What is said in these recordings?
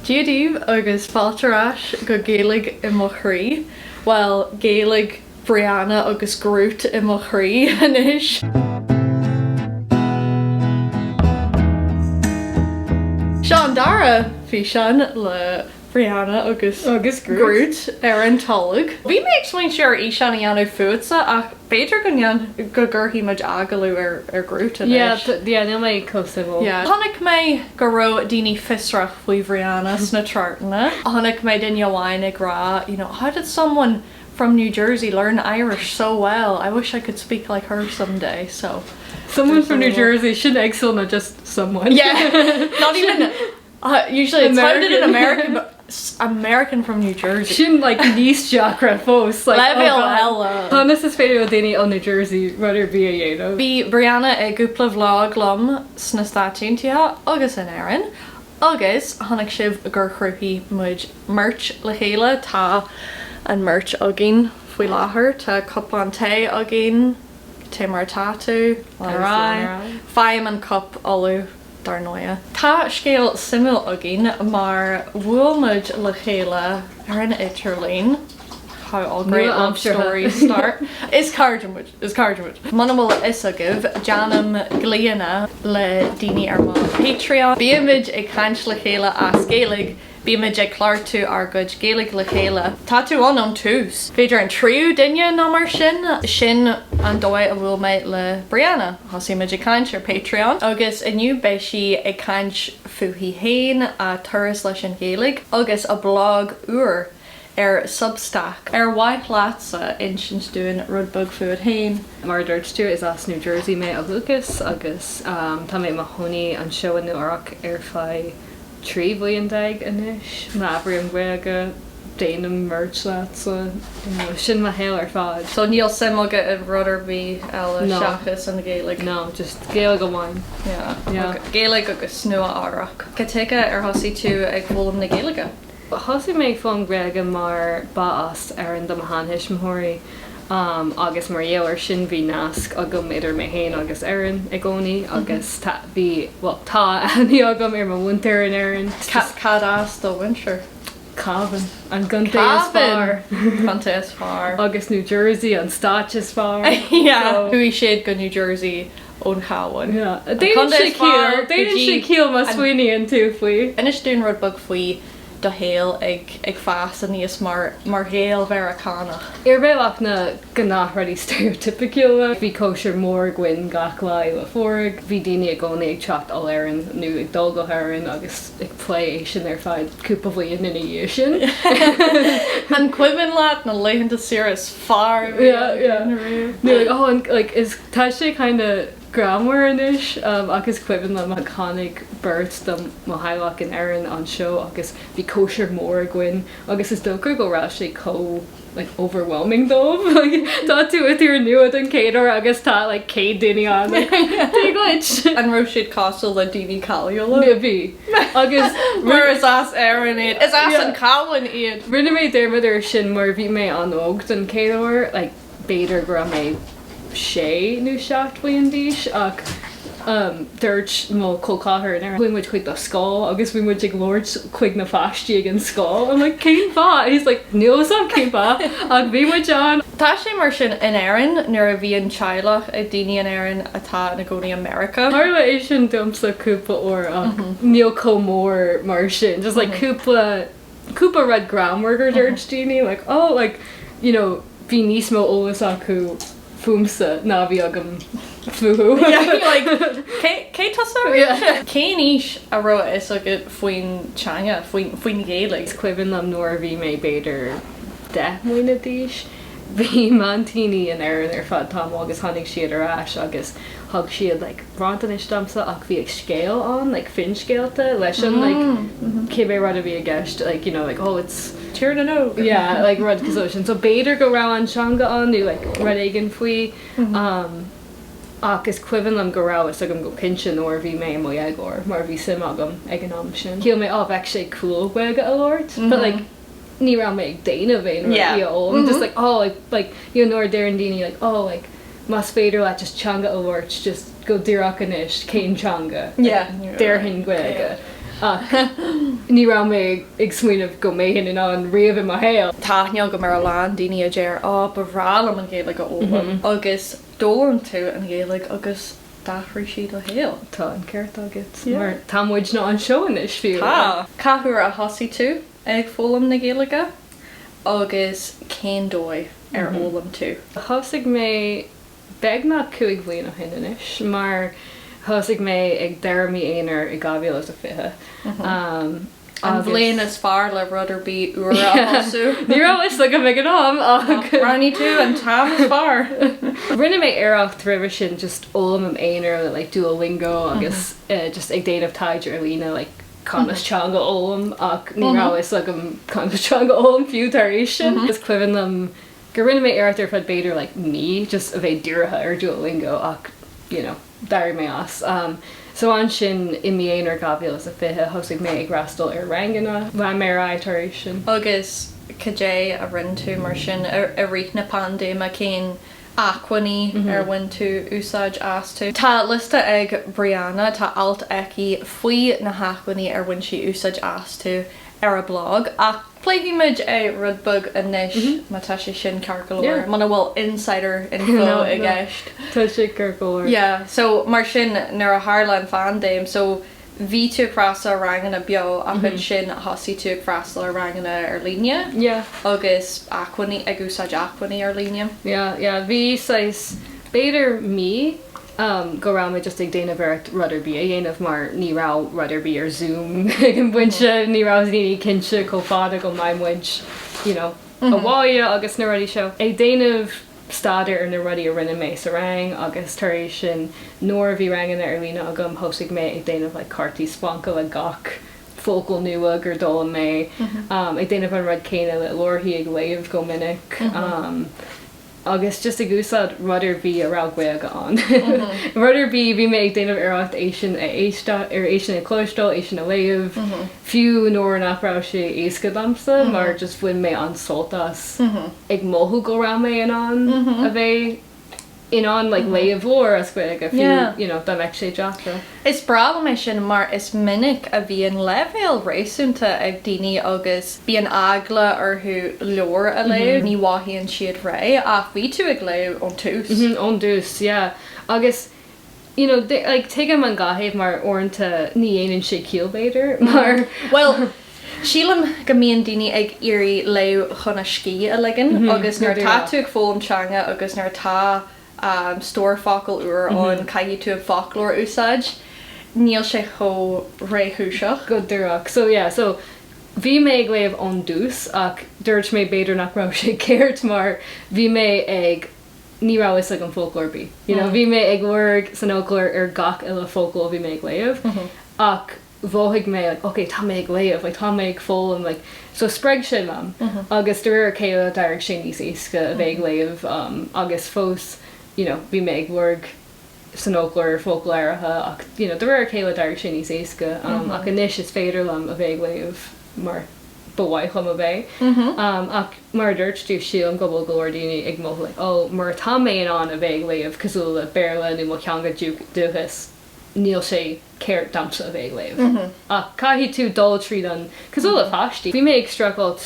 Dia daoibh agus fáilte ar ais go Gaeilge i mo chroí. Bhuel, Gaeilge Brianna agus Groot i mo chroí anois. Seo an dara físeán le Brianna agus Agus Groot. Groot ar an tolg. Bhí mé ag smaointiú ar fhíseán a dhéanamh fútsa ach b'fhéidir go ndéan go gcuirfidh muid agallamh ar ar Groot anois. Yeah, yeah, níl mé chomh suimiúil. Yeah. Chonaic mé go raibh daoine fiosrach faoi Bhrianna sna tráthanna. Chonaic mé duine amháin ag rá, you know, how did someone from New Jersey learn Irish so well? I wish I could speak like her someday. So Someone from New Jersey, sin éagsúil ná just someone. Yeah. Not even uh, usually it's how did an American but American from New Jersey. Sin like níos deacra fós like, oh Leibhéal God. eile. Conas is féidir le daoine ó New Jersey rud ar bith a dhéanamh? Bhí Brianna i gcúpla vlog liom sna Stáit Aontaithe agus in Éirinn agus chonaic sibh gur chruthaigh muid merch le chéile. Tá an merch againn faoi láthair. Tá cupán tae againn, Cad é mar atá tú? Lean ar aghaidh. Faighim an cup ullamh dar ndóighe. Tá scéal suimiúil againn mar bhuail muid le chéile ar an idirlíon, how all great love stories start. Is cairde muid, is cairde muid. Muna bhfuil a fhios agaibh, déanaim glaonna le daoine ar mo Patreon. Bímid ag caint le chéile as Gaeilge Bímid ag cleachtadh ár gcuid Gaeilge le chéile. Tá tú ann ón tús. B'fhéidir an tríú duine nó mar sin. Sin an dóigh a bhuail mé le Brianna. Thosaigh muid ag caint ar Patreon agus inniu beidh sí ag caint fúithi féin, a turas leis an Ghaeilge agus a blag úr ar Substack. Ar mhaith leatsa insint dúinn rud beag fúat féin? Mar a dúirt tú, is as New Jersey mé ó dhúchas agus tá mé i mo chónaí anseo i Nua Eabhrac ar feadh 13 bhliain anois. Labhraím Gaeilge, déanaim merch leatsa, you know, sin mo shaol ar fad. So níl suim agat i rud ar bith eile No. seachas an Ghaeilge? No, just Gaeilge amháin. Yeah. Yeah. Ok. Gaeilge agus Nua Eabhrac. Cad chuige ar thosaigh tú ag foghlaim na Gaeilge? Thosaigh mé ag foghlaim Gaeilge mar ba as Éirinn do mo sheantuismitheoirí agus mar gheall ar sin bhí nasc agam idir mé féin agus Éirinn i gcónaí agus tá, bhí, bhuel tá aithne agam ar mo mhuintir in Éirinn. Cad as do mhuintir? Cavan, an contae is fearr. Cavan! Contae is fearr. Agus New Jersey, an stát is fearr. Yeah. Chuaigh siad go New Jersey ón Chabhán. Yeah. Déanann sé ciall, déanann sé ciall má smaoiníonn tú faoi. Inis dúinn rud beag faoi do shaol ag ag fás aníos mar mar Ghael-Mheiriceánach. Ar bhealach na gnáthrudaí steiréitipiciúla, bhí cóisir mór againn gach Lá Fhéile Phádraig, bhí daoine i gcónaí ag teacht ó Éirinn nó ag dul go hÉirinn agus ag plé é sin ar feadh cúpla bliain ina dhiaidh sin. An cuimhin leat na laethanta saoire is fearr a bhí againn riamh? Nó like oh an like is tá sé kinda greannmhar anois ach is cuimhin liom tháinig beirt de mo theaghlach in Éirinn anseo agus bhí cóisir mór againn agus is dócha go raibh sé chomh like overwhelming dóibh like tá tú i dtír nua don chéad uair agus tá like 100 duine ann like Dia dhuit! An raibh siad cosúil le daoine cáiliúla? Bhí agus Mar is as Éirinn iad. Is as an Chabhán iad! Rinne mé dearmad air sin mar bhí mé an-óg don chéad uair like b'fhéidir go raibh mé sé nó 7 bliain d'aois ach dúirt mo chol ceathar in Éirinn, chuaigh muid chuig do scoil agus bhí muid ag labhairt chuig na pháistí ag an scoil. I'm like cén fáth? And he's like níl a fhios agam cén fáth ach bhí muid ann. Tá sé mar sin in Éirinn nuair a bhíonn teaghlach ag daoine in Éirinn atá ina gcónaí i Meiriceá. Tharla é sin domsa cúpla uair ach níl chomh mór mar sin, just like cúpla cúpla rud greannmhar gur dúirt daoine like oh like you know bhí níos mó eolas acu fúmsa ná bhí agam fúthu. like cé cé tusa arís? Cén aois a raibh a fhios agat faoin teanga, faoin faoin Ghaeilge? Is cuimhin liom nuair a bhí mé b'fhéidir 10 mbliana d'aois, bhí m'aintíní in Éirinn ar feadh tamaill agus tháinig siad ar ais agus thug siad like bronntanais domsa ach bhí like scéal ann like finscéalta leis an like cibé rud a bhí i gceist like you know like oh it's Tír na nÓg. yeah like rud cosúil leis sin so b'fhéidir go raibh an teanga ann nó like rud éigin faoi um ach is cuimhin liom go raibh fhios agam go cinnte nuair a bhí mé i mo dhéagóir mar bhí suim agam ag an am sin. Shíl mé oh bheadh sé cool Gaeilge a labhairt but like ní raibh mé ag déanamh aon rud Yeah. you know I'm just like oh like like you know nuair a deireann daoine like oh like Más féidir leat just teanga a labhairt just go díreach anois, cén teanga? Yeah. Déarfainn Gaeilge. Ach ní raibh mé ag smaoineamh go mbeinn in ann riamh i mo shaol. Tá aithne agam ar a lán daoine a deir 'Ó, ba bhreá liom an Ghaeilge a fhoghlaim' agus d'fhoghlaim tú an Ghaeilge agus d'athraigh sí do shaol. Tá an ceart agat, mar tá muidne anseo anois fiú. Tá! Cá huair a thosaigh tú ag foghlaim na Gaeilge agus cén dóigh ar fhoghlaim tú? Thosaigh mé beagnach 5 bhliain ó shin anois, mar thosaigh mé ag deireadh mí Eanáir i 2020. An bhliain is fearr le rud ar bith úr a thosú. Ní raibh fhios agam ag an am ach. Roghnaigh tú an t-am is fearr! Rinne mé iarracht roimhe sin just foghlaim im aonar le like Duolingo agus just ag déanamh taighde ar líne like conas teanga a fhoghlaim ach ní raibh fhios agam conas teanga a fhoghlaim fiú tar éis sin. Is cuimhin liom gur rinne mé iarracht ar feadh b'fhéidir like mí just a bheith dírithe ar Duolingo ach you know d'éirigh mé as. So ansin i mí Eanáir 2020 thosaigh mé ag freastal ar ranganna. Lean mé ar aghaidh tar éis sin. Agus cad é a rinne tú mar sin i rith na paindéime, cén acmhainní ar bhain tú úsáid astu? Tá liosta ag Brianna, tá alt aici faoi na hacmhainní ar bhain sí úsáid astu ar a blog ach Pléifidh muid é rud beag anois má tá sé sin ceart go leor, muna bhfuil insider info i gceist. Tá sé ceart go leor. Yeah, so mar sin nuair a tharla an phaindéim, so bhí tú ag freastal ar ranganna beo ach ansin thosaigh tú ag freastal ar ranganna ar líne Yeah. agus acmhainní, ag úsáid acmhainní ar líne. Yeah, yeah, bhí saghas, b'fhéidir mí go raibh mé just ag déanamh iarracht rud ar bith a dhéanamh mar ní raibh rud ar bith ar Zoom ag an bpointe, ní raibh daoine cinnte chomh fada go mbeidh muid you know abhaile agus na rudaí seo. Ag déanamh staidéar ar na rudaí a rinne mé sa rang agus tar éis sin nuair a bhí ranganna ar líne agam thosaigh mé ag déanamh like cártaí splaince le gach focal nua gur d'fhoghlaim mé, ag déanamh an rud céanna le leabharthaí ag léamh go minic. agus just ag úsáid rud ar bith a raibh Gaeilge ann. Rud ar bith, bhí mé ag déanamh iarracht é sin a éisteacht, ar é sin a chloisteáil, é sin a léamh, fiú nuair nach raibh sé éasca domsa mar just bhain mé an-sult as ag mothú go raibh mé in ann a bheith in ann like léamh leabhar as Gaeilge fiú you know dá mbeadh sé deacair. Is breá liom é sin mar is minic a bhíonn leibhéal réasúnta ag daoine agus bíonn eagla orthu leabhar a léamh, ní mhothaíonn siad réidh ach bhí tú ag léamh ón tús. Ón dtús, yeah. Agus you know, like tuigim an dá thaobh mar uaireanta ní dhéanann sé ciall b'fhéidir mar. Bhuel, sílim go mbíonn daoine ag iarraidh léamh chun a scíth a ligean agus nuair atá tú ag foghlaim teanga agus nuair atá stór focal úr ann, caithfidh tú an foclóir a úsáid. Níl sé chomh réchúiseach. Go díreach. So yeah, so bhí mé ag léamh ón dtús ach dúirt mé b'fhéidir nach raibh sé ceart mar bhí mé ag, ní raibh fhios agam focal ar bith. You know, bhí mé ag lorg san fhoclóir ar gach uile focal a bhí mé ag léamh ach mhothaigh mé like ok tá mé ag léamh like tá mé ag foghlaim like so spreag sé liom agus de réir a chéile d'éirigh sé níos éasca a bheith ag léamh um, agus fós you know bhí mé ag lorg san fhoclóir focail áirithe ach you know de réir a chéile d'éirigh sé níos éasca um, ach anois is féidir liom a bheith ag léamh mar ba mhaith liom a bheith um, ach mar a dúirt tú sílim go bhfuil go leor daoine ag mothú like oh mar tá mé in ann a bheith ag léamh cosúil le Béarla nó mo theanga dúchais níl sé ceart domsa a bheith ag léamh. Ach caithfidh tú dul tríd an, cosúil le páistí. Bhí mé ag streachailt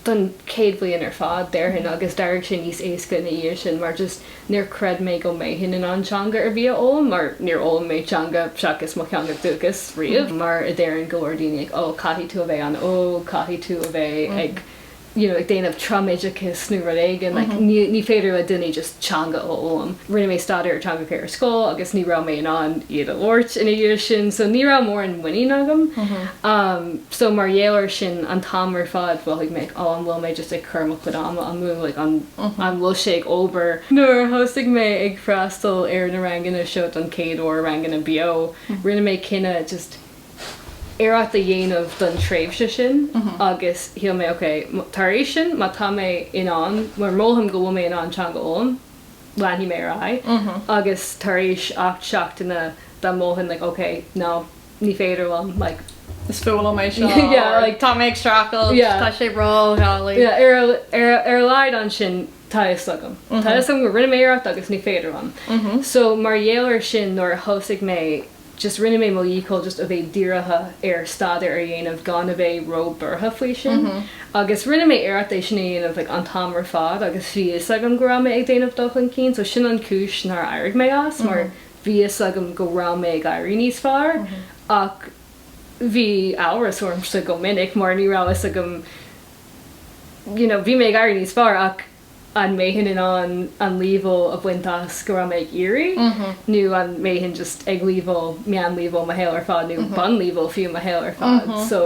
don chéad bhliain ar fad, déarfainn, agus d'éirigh sé níos éasca ina dhiaidh sin mar just níor chreid mé go mbeinn in ann teanga ar bith a fhoghlaim mar níor fhoghlaim mé teanga seachas mo theanga dúchais riamh. Mar a deireann go leor daoine like oh caithfidh tú a bheith an-óg, caithfidh tú a bheith ag you know, ag déanamh tumoideachas nó rud éigin, like, ní, ní féidir le duine just teanga a fhoghlaim. Rinne mé staidéar ar teangacha ar scoil agus ní raibh mé in ann iad a labhairt ina dhiaidh sin, so ní raibh mórán muinín agam. Um, so mar gheall ar sin, an t-am ar fad, mhothaigh mé, oh, an bhfuil mé just ag cur mo chuid ama amú, like, an, an bhfuil sé ag obair? Nuair a thosaigh mé ag freastal ar na ranganna seo don chéad uair, ranganna beo, rinne mé cinneadh just iarracht a dhéanamh don tréimhse sin agus shíl mé ok, tar éis sin, má tá mé in ann, mar mothaím go bhfuil mé in ann teanga a fhoghlaim, leanfaidh mé ar aghaidh agus tar éis 8 seachtaine dá mothaím like ok, no, ní féidir liom, like. Is fuath liom é seo, yeah, like, tá mé ag streachailt, yeah, tá sé ródhoiligh. Yeah, ar, ar, ar a laghad ansin tá a fhios agam. Tá a fhios agam go rinne mé iarracht agus ní féidir liom. So mar gheall ar sin nuair a thosaigh mé. just rinne mé mo dhícheall just a bheith dírithe ar staidéar a dhéanamh gan a bheith ró-buartha faoi sin agus rinne mé iarracht é sin a dhéanamh like an t-am ar fad agus bhí fhios agam go raibh mé ag déanamh dul chun cinn so sin an chúis nár éirigh mé as mar bhí fhios agam go raibh mé ag éirí níos fearr ach bhí amhras ormsa go minic mar ní raibh fhios agam you know bhí mé ag éirí níos fearr ach an mbeinn in ann an leibhéal a bhaint as go raibh mé ag iarraidh nó an mbeinn just ag leibhéal meánleibhéal mo shaol ar fad nó bunleibhéal fiú mo shaol ar fad. So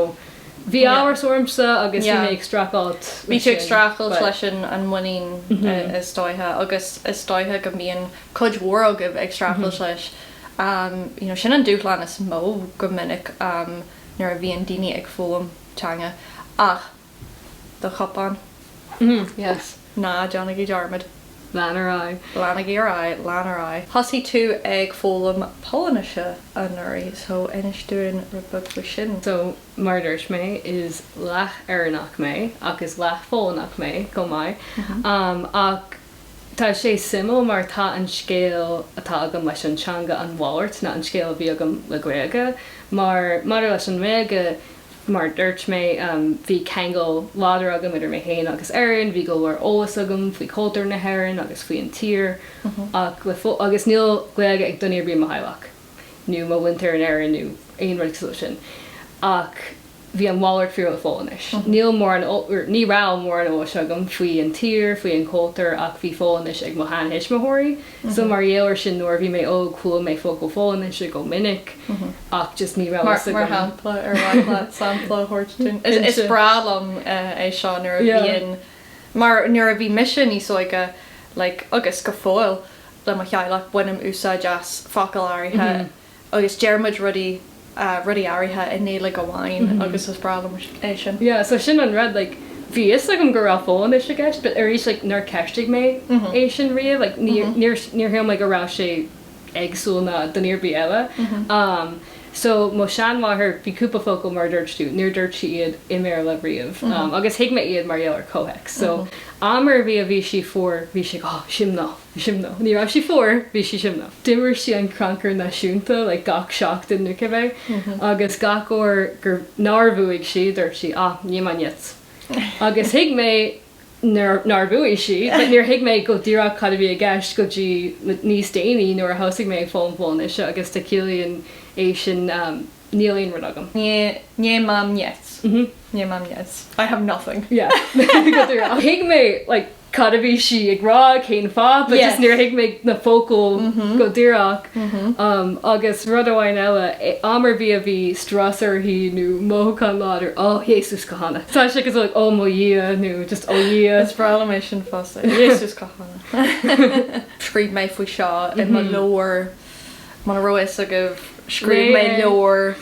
bhí amhras ormsa agus bhí mé ag streachailt Bhí tú ag streachailt leis an muinín is dóiche agus is dóiche go mbíonn cuid mhór agaibh ag streachailt leis. You know sin an dúshlán is mó go minic nuair a bhíonn daoine ag foghlaim teanga ach do chupán. Yes. Ná déanaigí dearmad. Lean ar aghaidh. Leanaigí ar aghaidh, lean ar aghaidh. Thosaigh tú ag foghlaim Polainnise anuraidh, so inis dúinn rud beag faoi sin. So, mar a dúirt mé, is leath-Éireannach mé, ach is leath-Pholannach mé chomh maith. Ach tá sé suimiúil mar tá an scéal atá agam leis an teanga an mhalairt ná an scéal a bhí agam le Gaeilge. Mar maidir leis an nGaeilge, Mar a dúirt mé, bhí ceangal láidir agam idir mé féin agus Éirinn, bhí go leor eolas agam faoi chultúr na hÉireann agus faoi an tír, ach le agus níl Gaeilge ag duine ar bith i mo theaghlach, nó mo mhuintir in Éirinn nó aon rud cosúil leis sin. Ach bhí an mhalairt fíor le Pholainnis. Níl mórán, ní raibh mórán eolais agam faoi an tír, faoi an chultúr ach bhí Pholainnis ag mo sheantuismitheoirí. So mar gheall ar sin nuair a bhí mé óg chuala mé focail Pholainnise go minic ach just ní raibh fhios agam. Mar shampla, ar mhaith leat sampla a thabhairt dúinn? Is breá liom é seo nuair a bhíonn, mar nuair a bhí mise níos óige like agus go fóill le mo theaghlach bainim úsáid as focail áirithe agus deir muid rudaí, rudaí áirithe i nGaeilge amháin agus is breá liom é sin. Yeah, so sin an rud, like bhí fhios agam go raibh Pholainnis i gceist but arís like nár cheistigh mé é sin riamh, like níor, níor, níor shíl mé go raibh sé éagsúil ná duine ar bith eile. Um so mo sheanmháthair, bhí cúpla focal mar a dúirt tú, níor dúirt sí iad i mBéarla riamh um agus thuig mé iad mar gheall ar comhthéacs. So am ar bith a bhí sí fuar, bhí sí ag oh zimno. Zimno. Ní raibh sí fuar, bhí sí zimno. D'imir sí an crannchur náisiúnta like gach seachtain nó cibé agus gach uair gur nár bhuaigh sí dúirt sí ah nie mam nic. Agus thuig mé nár nár bhuaigh sí but níor thuig mé go díreach cad a bhí i gceist go dtí níos déanaí nuair a thosaigh mé ag foghlaim Polainnis agus tá ciallaíonn é sin níl aon rud agam. Nie nie mam nic. Nie mam nic. I have nothing. Yeah. Go díreach. Thuig mé like cad a bhí sí ag rá, cén fáth, but just níor thuig mé na focail go díreach. Um, agus rud amháin eile, am ar bith a bhí strus uirthi nó mothúchán láidir, oh Jezus kochany. Tá sé cosúil like oh mo Dhia nó just oh Dhia. Is breá liom é sin fosta. Jezus kochany. Scríobh mé faoi seo i mo leabhar Muna raibh fhios agaibh, scríobh mé leabhar,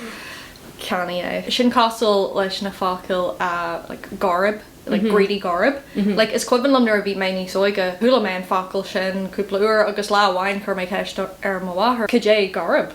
ceannaigh é. Sin cosúil leis na focail like gorb, like greedy gorb. Like is cuimhin liom nuair a bhí mé níos óige, chuala mé an focal sin cúpla uair agus lá amháin chuir mé ceist ar mo mháthair, cad é gorb?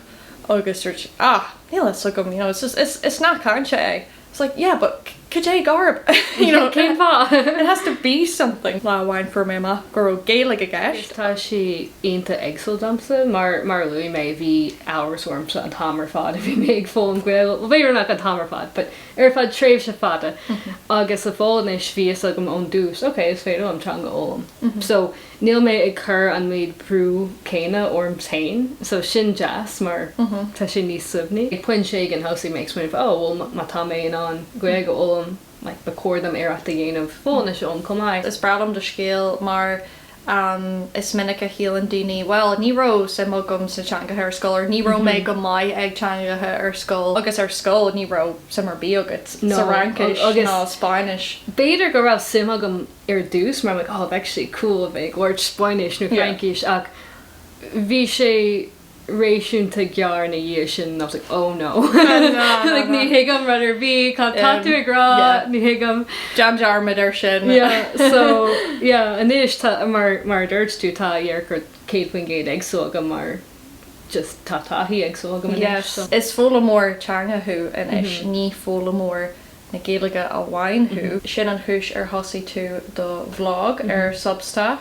Agus dúirt sí, ah, níl fhios agam, you know, it's just, is, is nath cainte é. It's like, yeah, but cad é gorb? You know, Cén fáth? It has to be something. Lá amháin fuair mé amach go raibh Gaeilge i gceist. Tá sé iontach éagsúil domsa. Mar mar a luaigh mé, bhí amhras ormsa an t-am ar fad a bhí mé ag foghlaim Gaeilge, well b'fhéidir nach an t-am ar fad, but ar feadh tréimhse fada. Agus le Pholainnis bhí fhios agam ón dtús, ok, is féidir liom teanga a fhoghlaim. So Níl mé ag cur an méid brú céanna orm féin so sin deas mar tá sé níos suaimhní. Ag pointe éigin thosaigh mé ag smaoineamh oh bhuel má tá mé in ann Gaeilge a fhoghlaim like ba chóir dom iarracht a dhéanamh Pholainnis a fhoghlaim chomh maith. Is breá liom do scéal mar is minic a shíleann daoine bhuel ní raibh suim agam sna teangacha ar scoil or ní raibh mé go maith ag teangacha ar scoil agus ar scoil ní raibh suim ar bith agat sa Fhraincis ná Spáinnis. B'fhéidir go raibh suim agam ar dtús mar I'm like oh bheadh sé cool a bheith ag labhairt Spáinnis nó Fraincis ach bhí sé réasúnta gearr ina dhiaidh sin and I was like oh no like ní thuigim rud ar bith cad tá tú ag rá ní thuigim. Déan dearmad air sin. Yeah so yeah anois tá mar mar a dúirt tú tá dearcadh 100% éagsúil agam mar just tá taithí éagsúil agam anois Yes so. Is foghlaimeoir teanga thú anois ní foghlaimeoir na Gaeilge amháin thú. Sin an chúis ar thosaigh tú do bhlag ar Substack.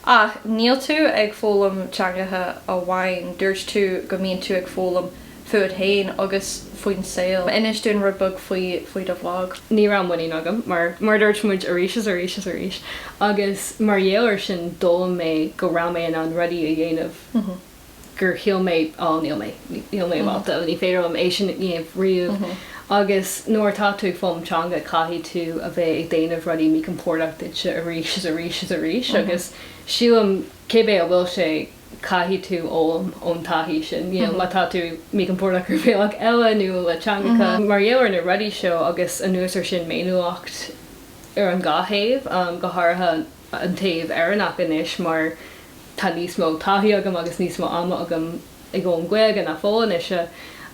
Ach níl tú ag foghlaim teangacha amháin, dúirt tú go mbíonn tú ag foghlaim fút féin agus faoin saol. Inis dúinn rud beag faoi faoi do bhlag. Ní raibh muinín agam, mar mar a dúirt muid arís is arís is arís, agus mar gheall air sin d'fhoghlaim mé go raibh mé in ann rudaí a dhéanamh gur shíl mé á níl mé, níl mé ábalta, ní féidir liom é sin a dhéanamh riamh. Agus nuair atá tú ag foghlaim teanga caithfidh tú a bheith ag déanamh rudaí míchompordach duitse arís is arís is arís agus sílim cibé a bhfuil sé caithfidh tú fhoghlaim ón taithí sin, you know, má tá tú míchompordach ar bhealach eile nó le teangacha, mar gheall ar na rudaí seo agus anuas ar sin m'fhéiniúlacht ar an dhá thaobh, go háirithe an taobh Éireannach anois mar tá níos mó taithí agam agus níos mó ama agam ag foghlaim Gaeilge ná Pólainnise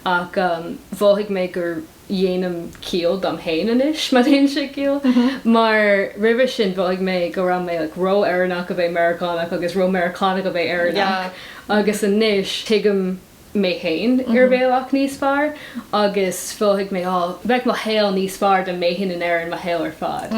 ach mhothaigh mé gur dhéanaim ciall dom féin anois, má dhéanann sé ciall. Mar roimhe sin mhothaigh mé go raibh mé like ró-Éireannach a bheith Meiriceánach agus ró-Meiriceánach a bheith Éireannach. Agus anois tuigim mé féin ar bhealach níos fearr agus mhothaigh mé á, bheadh mo shaol níos fearr dá mbeinn in Éirinn mo shaol ar fad.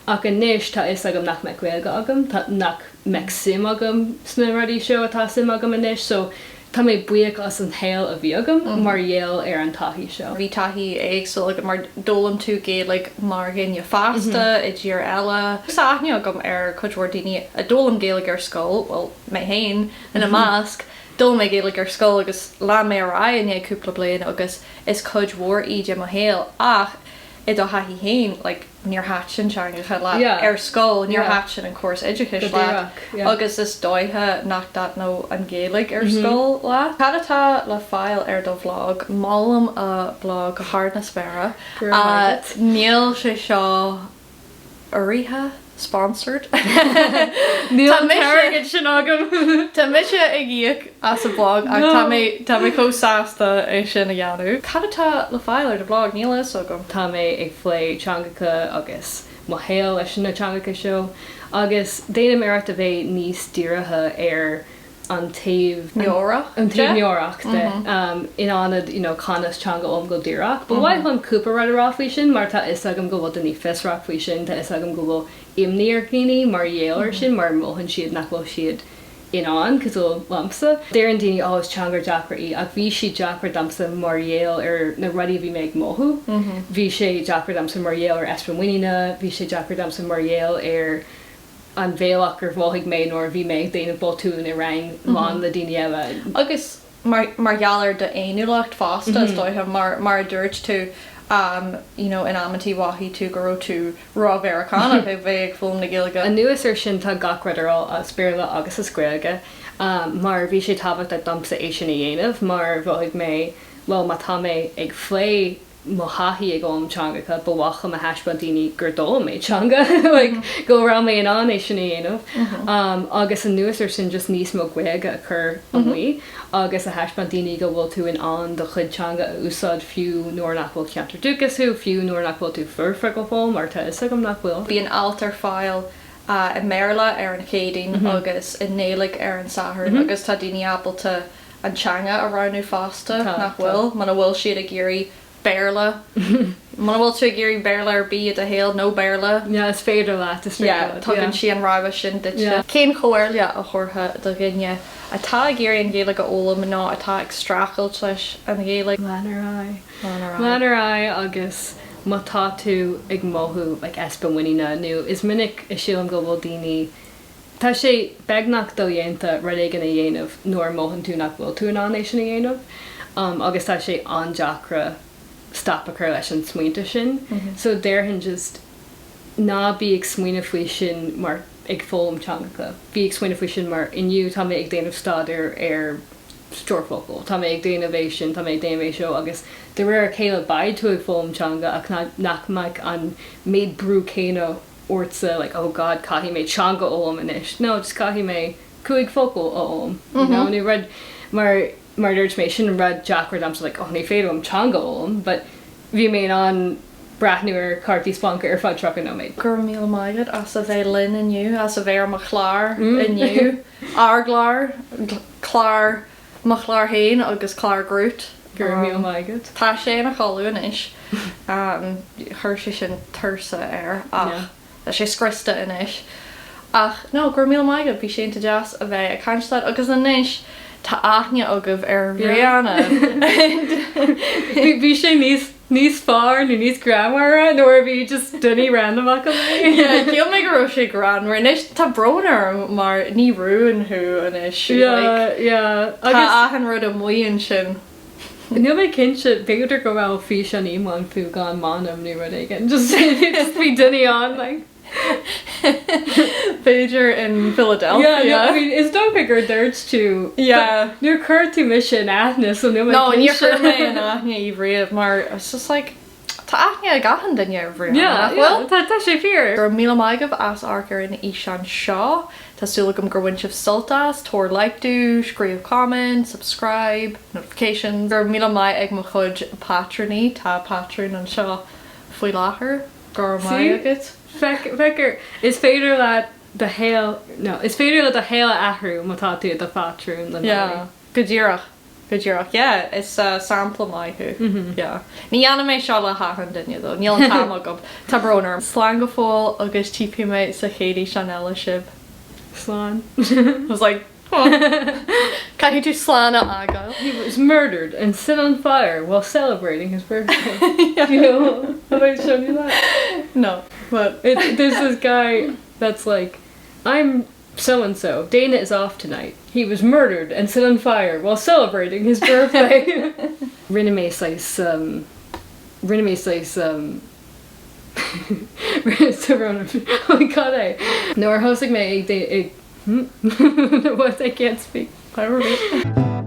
Ach anois tá fhios agam nach mbeadh Gaeilge agam, tá, nach mbeadh suim agam sna rudaí seo atá suim agam anois so Tá mé buíoch as an shaol a bhí agam mar gheall ar an taithí seo. Bhí taithí éagsúil agat mar d'fhoghlaim tú Gaeilge mar dhuine fásta i dtír eile. Tá aithne agam ar cuid mhór daoine a d'fhoghlaim Gaeilge ar scoil, bhuel, mé féin ina measc, d'fhoghlaim mé Gaeilge ar scoil agus lean mé ar aghaidh i ndiaidh cúpla bliain agus is cuid mhór í de mo shaol ach i do thaithí féin, like, níor thaitin teangacha leat ar scoil, níor thaitin an córas oideachais leat agus is dóiche nach dtaitneodh an Ghaeilge ar scoil leat. Cad atá le fáil ar do bhlag? Molaim a blog go hard na spéire. Níl sé seo urraithe, sponsored. Níl an t-airgead sin agam. Tá mise ag íoc as a blog ach tá mé tá mé chomh sásta é sin a dhéanamh. Cad atá le fáil ar do bhlog? Níl a fhios agam. Tá mé ag plé teangacha agus mo shaol leis na teangacha seo agus déanaim iarracht a bheith níos dírithe ar an taobh meabhrach an taobh meabhrach de in ionad you know conas teanga a fhoghlaim go díreach. Ba mhaith liom cúpla rud a rá faoi sin mar tá fhios agam go bhfuil daoine fiosrach faoi sin, tá fhios agam go bhfuil imní ar dhaoine mar gheall ar sin mar mothaíonn siad nach bhfuil siad in ann cosúil liomsa. Deireann daoine oh is teanga deacair í ach bhí sí deacair domsa mar gheall ar na rudaí a bhí mé ag mothú. Bhí sé deacair domsa mar gheall ar easpa muiníne, bhí sé deacair domsa mar gheall ar an bhealach gur mhothaigh mé nuair a bhí mé ag déanamh botúin i rang lán le daoine eile. Agus mar mar gheall ar do fhéiniúlacht fosta is dóiche, mar mar a dúirt tú you know in amantaí mhothaigh tú go raibh tú ró-Mheiriceánach a bheith ag foghlaim na Gaeilge. Anuas ar sin tá gach rud ar fáil as Béarla agus as Gaeilge mar bhí sé tábhachtach domsa é sin a dhéanamh mar mhothaigh mé bhuel má tá mé ag plé mo thaithí ag foghlaim teangacha, ba mhaith liom a thaispeáint daoine gur d'fhoghlaim mé teanga, like go raibh mé in ann é sin a dhéanamh. Agus anuas ar sin just níos mó Gaeilge a chur amuigh agus a thaispeáint daoine go bhfuil tú in ann do chuid teanga a úsáid fiú nuair nach bhfuil ceantar dúchais thú, fiú nuair nach bhfuil tú foirfe go fóill mar tá fhios agam nach bhfuil. Bíonn alt ar fáil i mBéarla ar an Chéadaoin agus i nGaeilge ar an Satharn agus tá daoine ábalta an teanga a roghnú fosta, nach bhfuil? Muna bhfuil siad ag iarraidh Béarla, muna bhfuil tú ag iarraidh Béarla ar bith i do shaol, no Béarla. Yeah, is féidir leat, is féidir leat, yeah. Tugann sí an rogha sin duitse. Cén chomhairle a thabharfá do dhuine atá ag iarraidh an Ghaeilge a fhoghlaim nó atá ag streachailt leis an Ghaeilge? Lean ar aghaidh. Lean ar aghaidh. Lean ar aghaidh agus má tá tú ag mothú like easpa muiníne nó is minic a sílim go bhfuil daoine Tá sé beagnach dodhéanta rud éigin a dhéanamh nuair a mothaíonn tú nach bhfuil tú in ann é sin a dhéanamh agus tá sé an-deacra stop a chur leis an smaointe sin. So déarfainn just ná bí ag smaoineamh faoi sin mar ag foghlaim teangacha. Bí ag smaoineamh faoi sin mar inniu tá mé ag déanamh staidéar ar stór focal, tá mé ag déanamh é sin, tá mé ag déanamh é seo agus de réir a chéile beidh tú ag foghlaim teanga ach nach mbeidh an méid brú céanna ortsa like oh god caithfidh mé teanga a fhoghlaim anois no just caithfidh mé 5 focal a fhoghlaim you know nó rud mar mar a dúirt mé sin rud deacair domsa like oh ní féidir liom teanga a fhoghlaim but bhí mé in ann breathnú ar cártaí splanc ar feadh 30 nóiméad. Go raibh míle maith agat as a bheith linn inniu, as a bheith ar mo chlár inniu, ár gclár, clár mo chlár féin agus clár Groot. Go raibh míle maith agat. Tá sé ina chodladh anois. Chuir sé sin tuirse air ach tá sé scriosta anois. Ach no, go raibh míle maith agat, bhí sé iontach deas a bheith ag caint leat agus anois Tá aithne agaibh ar Bhrianna. Bhí sé níos níos fearr nó níos greannmhaire nuair a bhí just duine random acu é. Yeah, shíl mé go raibh sé greannmhar. Anois tá brón orm mar ní rún thú anois. Yeah, yeah. Tá achan rud amuigh ansin. Níl mé cinnte, b'fhéidir go raibh físeán iomlán fiú gan m'ainm nó rud éigin. Just just bhí duine ann like. B'fhéidir in Philadelphia. Yeah, I mean, is dócha gur dúirt tú. Yeah. Níor chuir tú mise in aithne, so níl mé No, níor chuir mé in aithne í riamh mar it's just like tá aithne ag achan duine ar Bhrianna, Yeah, nach bhfuil? yeah, tá tá sé fíor. Go raibh míle maith agaibh as amharc ar an fhíseán seo. Tá súil agam gur bhain sibh sult as, tabhair like dó, scríobh comment, subscribe, notifications. Go raibh míle maith ag mo chuid pátrúnaí, tá pátrún anseo faoi láthair. Go raibh maith agat. Feic, feictear, is féidir leat do shaol, no, is féidir le do shaol a athrú má tá tú i do phátrún le Nollaig. Yeah, go díreach, go díreach, yeah, is sampla maith thú, yeah. Ní dhéanfaidh mé seo le hachan duine though, níl an t-am agam, tá brón orm. Slán go fóill agus tífidh mé sa chéad fhíseán eile sibh. Slán. I was like, Caithfidh tú slán a fhágáil. He was murdered and set on fire while celebrating his birthday. Do you know? Have I shown you that? No, but it, there's this guy that's like, I'm so and so. Dana is off tonight. He was murdered and set on fire while celebrating his birthday. Rinne mé saghas um, rinne mé saghas um, oh my god é. Nuair a thosaigh mé ag ag What I can't speak. Whatever.